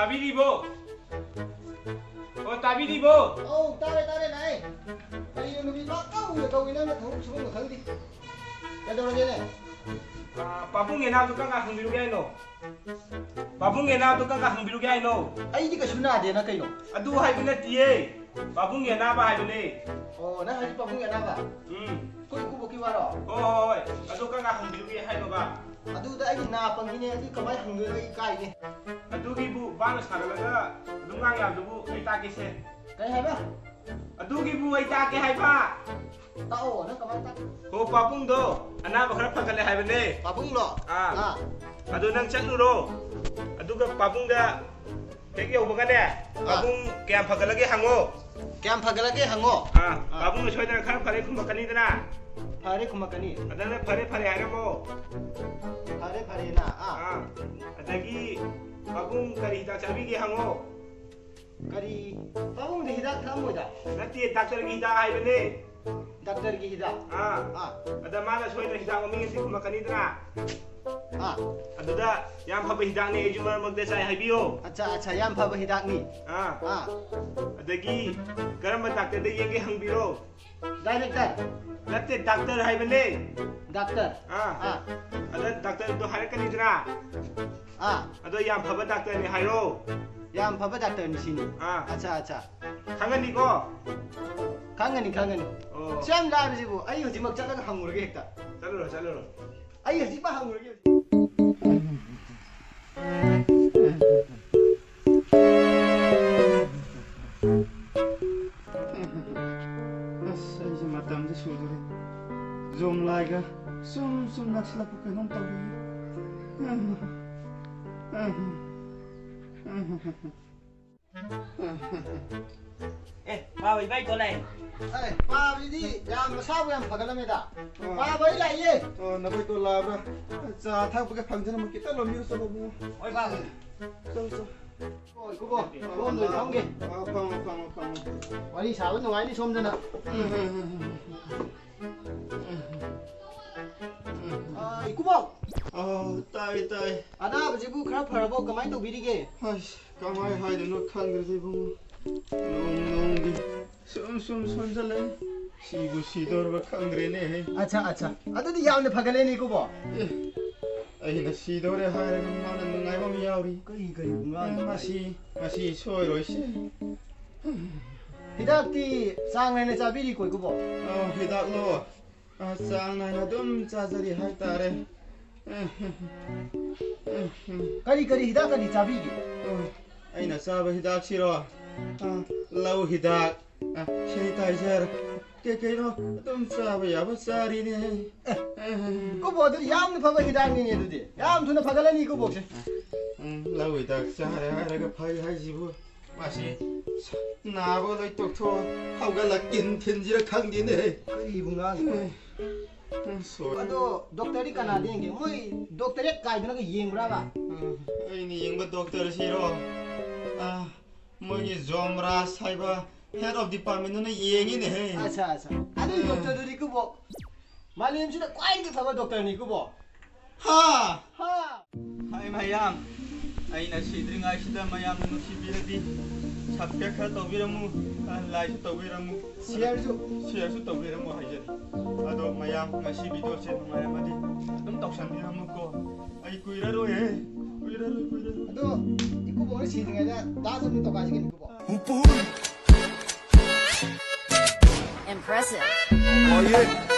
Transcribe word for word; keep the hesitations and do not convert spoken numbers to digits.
ꯇꯥꯕꯤꯔꯤꯕꯣ? ꯑꯣ, ꯇꯥꯕꯤꯔꯤꯕꯣ? ꯑꯧ, ꯇꯥꯔꯦ, ꯇꯥꯔꯦ, ꯂꯥꯛꯑꯦ꯫ ꯀꯔꯤꯅꯣ ꯅꯨꯃꯤꯠ ꯄꯥꯛ ꯀꯧꯏꯗ ꯀꯧꯏ, ꯅꯪꯅ ꯊꯕꯛ ꯁꯨꯐꯝꯒ ꯈꯪꯗꯦ꯫ ꯀꯩꯗꯧꯔꯒꯦꯅꯦ? ꯑꯥ, ꯄꯥꯕꯨꯡꯒꯤ ꯑꯅꯥꯕꯗꯨ ꯀꯔꯝ ꯀꯥꯟ ꯍꯪꯕꯤꯔꯨꯒꯦ ꯍꯥꯏꯅꯣ? ꯄꯥꯕꯨꯡꯒꯤ ꯑꯅꯥꯕꯗꯨ ꯀꯔꯝ ꯀꯥꯟ ꯍꯪꯕꯤꯔꯨꯒꯦ ꯍꯥꯏꯅꯣ? ꯑꯩꯗꯤ ꯀꯩꯁꯨ ꯅꯥꯗꯦꯅ ꯀꯩꯅꯣ? ꯑꯗꯨ ꯍꯥꯏꯕ ꯅꯠꯇꯤꯌꯦ꯫ ꯄꯥꯕꯨꯡꯒꯤ ꯑꯅꯥꯕ ꯍꯥꯏꯕꯅꯦ꯫ ꯑꯣ, ꯅꯪ ꯍꯥꯏꯗꯤ ꯄꯥꯕꯨꯡꯒꯤ ꯑꯅꯥꯕ? ꯎꯝ꯫ ꯑꯩꯈꯣꯏ ꯏꯀꯨꯕꯣꯛꯀꯤ ꯋꯥꯔꯣ? ꯍꯣꯏ, ꯍꯣꯏ, ꯍꯣꯏ꯫ ꯑꯗꯨ ꯀꯔꯝ ꯀꯥꯟ ꯍꯪꯕꯤꯔꯨꯒꯦ ꯍꯥꯏꯅꯣꯕ? ꯑꯗꯨꯗ ꯑꯩꯗꯤ ꯅꯥ ꯄꯪꯉꯤꯅꯦ, ꯑꯗꯨ ꯀꯃꯥꯏꯅ ꯍꯪꯗꯣꯏꯅꯣ? ꯑꯩ ꯏꯀꯥꯏꯅꯦ꯫ ꯑꯗꯨꯒꯤꯕꯨ ꯋꯥꯅ ꯁꯥꯒꯠꯂꯒ ꯑꯗꯨꯝ ꯉꯥꯡ ꯌꯥꯕꯗꯨꯕꯨ ꯑꯩ ꯇꯥꯛꯀꯦꯁꯦ꯫ ꯀꯩ ꯍꯥꯏꯕ? ꯑꯗꯨꯒꯤꯕꯨ ꯑꯩ ꯇꯥꯛꯀꯦ ꯍꯥꯏꯕ꯫ ꯇꯥꯛꯑꯣ, ꯅꯪ ꯀꯃꯥꯏꯅ ꯇꯥꯛ- ꯍꯣ, ꯄꯥꯕꯨꯡꯗꯣ ꯑꯅꯥꯕ ꯈꯔ ꯐꯒꯠꯂꯦ ꯍꯥꯏꯕꯅꯦ꯫ ꯄꯥꯕꯨꯡꯂꯣ? ꯑꯥ꯫ ꯑꯥ꯫ ꯑꯗꯣ ꯅꯪ ꯆꯠꯂꯨꯔꯣ꯫ ꯑꯗꯨꯒ ꯄꯥꯕꯨꯡꯗ ꯍꯦꯛ ꯌꯧꯕꯒꯅꯦ, ꯑꯥ꯫ ꯄꯥꯕꯨꯡ ꯀꯌꯥꯝ ꯐꯒꯠꯂꯒꯦ ꯍꯪꯉꯣ꯫ ꯀꯌꯥꯝ ꯐꯒꯠꯂꯒꯦ ꯍꯪꯉꯣ꯫ ꯑꯥ, ꯑꯥ꯫ ꯄꯥꯕꯨꯡꯅ ꯁꯣꯏꯗꯅ ꯈꯔ ꯐꯔꯦ ꯈꯨꯝꯃꯛꯀꯅꯤꯗꯅ꯫ ꯐꯔꯦ ꯈꯨꯝꯃꯛꯀꯅꯤ꯫ ꯑꯗ ꯅꯪ ꯐꯔꯦ ꯐꯔꯦ ꯍꯥꯏꯔꯝꯃꯣ꯫ ꯐꯔꯦ ꯐꯔꯦꯅ, ꯑꯥ꯫ ꯑꯥ꯫ ꯑꯗꯒꯤ ꯄꯥꯕꯨꯡ ꯀꯔꯤ ꯍꯤꯗꯥꯛ ꯆꯥꯕꯤꯒꯦ ꯍꯪꯉꯣ꯫ ꯀꯔꯤ? ꯄꯥꯕꯨꯡꯗꯤ ꯍꯤꯗꯥꯛ ꯊꯛꯑꯝꯃꯣꯏꯗ꯫ ꯅꯠꯇꯦ, ꯗꯥꯛꯇꯔꯒꯤ ꯍꯤꯗꯥꯛ ꯍꯥꯏꯕꯅꯦ꯫ ꯗꯥꯛꯇꯔꯒꯤ ꯍꯤꯗꯥꯛ? ꯑꯥ꯫ ꯑꯥ꯫ ꯑꯗ ꯃꯥꯅ ꯁꯣꯏꯗꯅ ꯍꯤꯗꯥꯛ ꯃꯃꯤꯡ ꯑꯁꯤ ꯈꯨꯝꯃꯛꯀꯅꯤꯗꯅ꯫ ꯑꯥ꯫ ꯑꯗꯨꯗ ꯌꯥꯝ ꯐꯕ ꯍꯤꯗꯥꯛꯅꯤ, ꯑꯩꯁꯨ ꯃꯔꯛ ꯃꯔꯛꯇ ꯆꯥꯏ ꯍꯥꯏꯕꯤꯌꯣ꯫ ꯑꯠꯆꯥ, ꯑꯠꯆꯥ, ꯌꯥꯝ ꯐꯕ ꯍꯤꯗꯥꯛꯅꯤ꯫ ꯑꯥ꯫ ꯑꯥ꯫ ꯑꯗꯒꯤ ꯀꯔꯝꯕ ꯗꯥꯛꯇꯔꯗ ꯌꯦꯡꯒꯦ ꯍꯪꯕꯤꯔꯣ꯫ ꯗꯥꯏꯔꯦꯛꯇꯔ? ꯅꯠꯇꯦ, ꯗꯥꯛꯇꯔ ꯍꯥꯏꯕꯅꯦ꯫ ꯗꯥꯛꯇꯔ? ꯑꯥ꯫ ꯑꯥ꯫ ꯑꯗ ꯗꯥꯛꯇꯔꯗꯣ ꯍꯥꯏꯔꯛꯀꯅꯤꯗꯅ꯫ ꯑꯥ꯫ ꯑꯗꯣ ꯌꯥꯝ ꯐꯕ ꯗꯥꯛꯇꯔꯅꯤ ꯍꯥꯏꯔꯣ꯫ ꯌꯥꯝ ꯐꯕ ꯗꯥꯛꯇꯔꯅꯤ ꯁꯤꯅꯤ꯫ ꯑꯥ꯫ ꯑꯠꯆꯥ, ꯑꯠꯆꯥ꯫ ꯈꯪꯉꯅꯤꯀꯣ? ꯈꯪꯒꯅꯤ, ꯈꯪꯒꯅꯤ꯫ ꯑꯣ꯫ ꯁꯤ ꯌꯥꯝ ꯂꯥꯏꯕꯁꯤꯕꯨ, ꯑꯩ ꯍꯧꯖꯤꯛꯃꯛ ꯆꯠꯂꯒ ꯍꯪꯉꯨꯔꯒꯦ ꯍꯦꯛꯇ꯫ ꯆꯠꯂꯨꯔꯣ, ꯆꯠꯂꯨꯔꯣ꯫ ꯑꯩ ꯍꯧꯖꯤꯛꯃꯛ ꯍꯪꯉꯨꯔꯒꯦ꯫ ꯑꯁ, ꯑꯩꯁꯦ ꯃꯇꯝꯁꯦ ꯁꯨꯗꯣꯔꯦ꯫ ꯖꯣꯡꯂꯥꯏꯒ ꯁꯨꯝ ꯁꯨꯝ ꯅꯛꯁꯤꯜꯂꯛꯄ ꯀꯩꯅꯣꯝ ꯇꯧꯔꯤ꯫ ꯑꯦ, ꯄꯥꯕ ꯏꯕꯥꯏ ꯇꯣ ꯂꯥꯛꯑꯦ꯫ ꯑꯦ, ꯄꯥꯕꯗꯤ ꯌꯥꯝ ꯃꯁꯥꯕꯨ ꯌꯥꯝ ꯐꯒꯠꯂꯝꯃꯦꯗ꯫ ꯑꯣ꯫ ꯄꯥꯕ ꯑꯩ ꯂꯥꯛꯏꯌꯦ꯫ ꯑꯣ, ꯅꯈꯣꯏ ꯇꯣ ꯂꯥꯛꯑꯕ꯭ꯔꯥ? ꯆꯥ ꯊꯛꯄꯒ ꯐꯪꯖꯅꯕ ꯈꯤꯇꯪ ꯂꯣꯟꯕꯤꯔꯨ ꯆꯠꯂꯣ, ꯏꯕꯨꯡꯉꯣ꯫ ꯍꯣꯏ, ꯄꯥꯕ꯫ ꯆꯠꯂꯣ, ꯆꯠꯂꯣ꯫ ꯍꯣꯏ, ꯏꯀꯨꯕꯣꯛ, ꯁꯣꯝꯗ ꯑꯣꯏꯅ ꯐꯝꯒꯦ꯫ ꯑꯣ, ꯐꯝꯃꯣ, ꯐꯝꯃꯣ, ꯐꯝꯃꯣ꯫ ꯋꯥꯔꯤ ꯁꯥꯕ ꯅꯨꯡꯉꯥꯏꯅꯤ ꯁꯣꯝꯗꯅ꯫ ꯎꯝ, ꯎꯝ, ꯎꯝ, ꯎꯝ꯫ ꯑꯥ, ꯏꯀꯨꯕꯣꯛ! ꯑꯥ, ꯇꯥꯏ, ꯇꯥꯏ꯫ ꯑꯅꯥꯕꯁꯤꯕꯨ ꯈꯔ ꯐꯔꯕꯣ? ꯀꯃꯥꯏꯅ ꯇꯧꯕꯤꯔꯤꯒꯦ? ꯑꯁ, ꯀꯃꯥꯏ ꯍꯥꯏꯗꯣꯏꯅꯣ ꯈꯪꯗ꯭ꯔꯦꯗ ꯏꯕꯨꯡꯉꯣ꯫ ꯅꯣꯡ ꯅꯣꯡꯒꯤ ꯁꯨꯝ ꯁꯨꯝ ꯁꯣꯟꯖꯜꯂꯛꯏ꯫ ꯁꯤꯕꯨ ꯁꯤꯗꯧꯔꯕ ꯈꯪꯗ꯭ꯔꯦꯅꯦꯍꯦ꯫ ꯑꯠꯆꯥ ꯑꯠꯆꯥ꯫ ꯑꯗꯨꯗꯤ ꯌꯥꯝꯅ ꯐꯒꯠꯂꯦꯅꯦ ꯏꯀꯨꯕꯣ꯫ ꯑꯦ, ꯑꯩꯅ ꯁꯤꯗꯧꯔꯦ ꯍꯥꯏꯔꯒ ꯃꯥꯅ ꯅꯨꯡꯉꯥꯏꯕ ꯑꯃ ꯌꯥꯎꯔꯤ꯫ ꯀꯔꯤ ꯀꯔꯤ ꯉꯥꯡ ꯉꯁꯤ ꯉꯁꯤ ꯁꯣꯏꯔꯣꯏꯁꯦ꯫ ꯍꯤꯗꯥꯛꯇꯤ ꯆꯥꯡ ꯅꯥꯏꯅ ꯆꯥꯕꯤꯔꯤꯀꯣ ꯏꯀꯨꯕꯣ? ꯑꯧ, ꯍꯤꯗꯥꯛꯂꯣ? ꯑ, ꯆꯥꯡ ꯅꯥꯏꯅ ꯑꯗꯨꯝ ꯆꯥꯖꯔꯤ ꯍꯥꯏꯇꯥꯔꯦ꯫ ꯀꯔꯤ ꯀꯔꯤ ꯍꯤꯗꯥꯛꯀꯗꯤ ꯆꯥꯕꯤꯒꯦ? ꯑ, ꯑꯩꯅ ꯆꯥꯕ ꯍꯤꯗꯥꯛꯁꯤꯔꯣ? ꯑ, ꯂꯧ ꯍꯤꯗꯥꯛ, ꯑ, sanitizer, ꯀꯩ ꯀꯩꯅꯣ ꯑꯗꯨꯝ ꯆꯥꯕ ꯌꯥꯕ ꯆꯥꯔꯤꯅꯦ꯫ ꯏꯀꯨꯕꯣ, ꯑꯗꯨꯗꯤ ꯌꯥꯝꯅ ꯐꯕ ꯍꯤꯗꯥꯛꯅꯤꯅꯦ ꯑꯗꯨꯗꯤ꯫ ꯌꯥꯝ ꯊꯨꯅ ꯐꯒꯠꯂꯅꯤ ꯏꯀꯨꯕꯣꯛꯁꯦ꯫ ꯎꯝ, ꯂꯧ ꯍꯤꯗꯥꯛ ꯆꯥꯔꯦ ꯍꯥꯏꯔꯒ ꯐꯩ ꯍꯥꯏꯁꯤꯕꯨ꯫ ꯃꯁꯤ ꯅꯥꯕ ꯂꯣꯏ ꯇꯣꯛꯊꯣꯛꯑ ꯍꯧꯒꯠꯂ ꯀꯤꯟ ꯊꯤꯟꯁꯤꯔ ꯈꯪꯗꯦꯅꯦ꯫ ꯀꯔꯤꯕꯨ ꯉꯥꯡꯉꯤꯅꯣ? ꯎꯝ, ꯁꯣꯔ꯫ ꯑꯗꯣ ꯗꯣꯛꯇꯔꯗꯤ ꯀꯅꯥꯗ ꯌꯦꯡꯒꯦ? ꯃꯣꯏ ꯗꯣꯛꯇꯔꯦꯠ ꯀꯥꯏꯗꯨꯅꯒ ꯌꯦꯡꯕ꯭ꯔꯥꯕ? ꯎꯝ, ꯑꯩꯅ ꯌꯦꯡꯕ ꯗꯣꯛꯇꯔꯁꯤꯔꯣ? ꯑ, ꯃꯣꯏꯒꯤ ꯖꯣꯝꯔꯥꯖ ꯍꯥꯏꯕ head of departmentꯗꯨꯅ ꯌꯦꯡꯉꯤꯅꯦꯍꯦ꯫ ꯑꯠꯆꯥ ꯑꯠꯆꯥ꯫ ꯑꯗꯨꯒꯤ ꯗꯣꯛꯇꯔꯗꯨꯗꯤ ꯏꯀꯨꯕꯣ ꯃꯥꯂꯦꯝꯁꯤꯗ ꯈ꯭ꯋꯥꯏꯗꯒꯤ ꯐꯕ ꯗꯣꯛꯇꯔꯅꯤ ꯏꯀꯨꯕꯣ꯫ ꯍꯥ? ꯍꯥ? ꯍꯥꯏ ꯃꯌꯥꯝ, ꯑꯩꯅ ꯁꯤꯗ꯭ꯔꯤꯉꯩꯁꯤꯗ ꯃꯌꯥꯝꯅ ꯅꯨꯡꯁꯤꯕꯤꯔꯗꯤ subscribe ꯈꯔ ꯇꯧꯕꯤꯔꯝꯃꯨ, ꯑ, likeꯁꯨ ꯇꯧꯕꯤꯔꯝꯃꯨ꯫ shareꯁꯨ꯫ shareꯁꯨ ꯇꯧꯕꯤꯔꯝꯃꯨ ꯍꯥꯏꯖꯔꯤ꯫ ꯑꯗꯣ ꯃꯌꯥꯝ ꯉꯁꯤ videoꯁꯦ ꯅꯨꯡꯉꯥꯏꯔꯝꯃꯗꯤ ꯑꯗꯨꯝ ꯇꯧꯁꯟꯕꯤꯔꯝꯃꯨꯀꯣ꯫ ꯑꯩ ꯀꯨꯏꯔꯔꯣꯏꯍꯦ, ꯀꯨꯏꯔꯔꯣꯏ, ꯀꯨꯏꯔꯔꯣꯏ꯫ ꯑꯗꯣ ꯏꯀꯨꯕꯣꯛꯅ ꯁꯤꯗ꯭ꯔꯤꯉꯩꯗ dance ꯑꯃ ꯇꯧꯈꯥꯏꯁꯤ ꯀꯩꯅꯣ ꯏꯀꯨꯕꯣꯛ? Impressive. Oh yeah.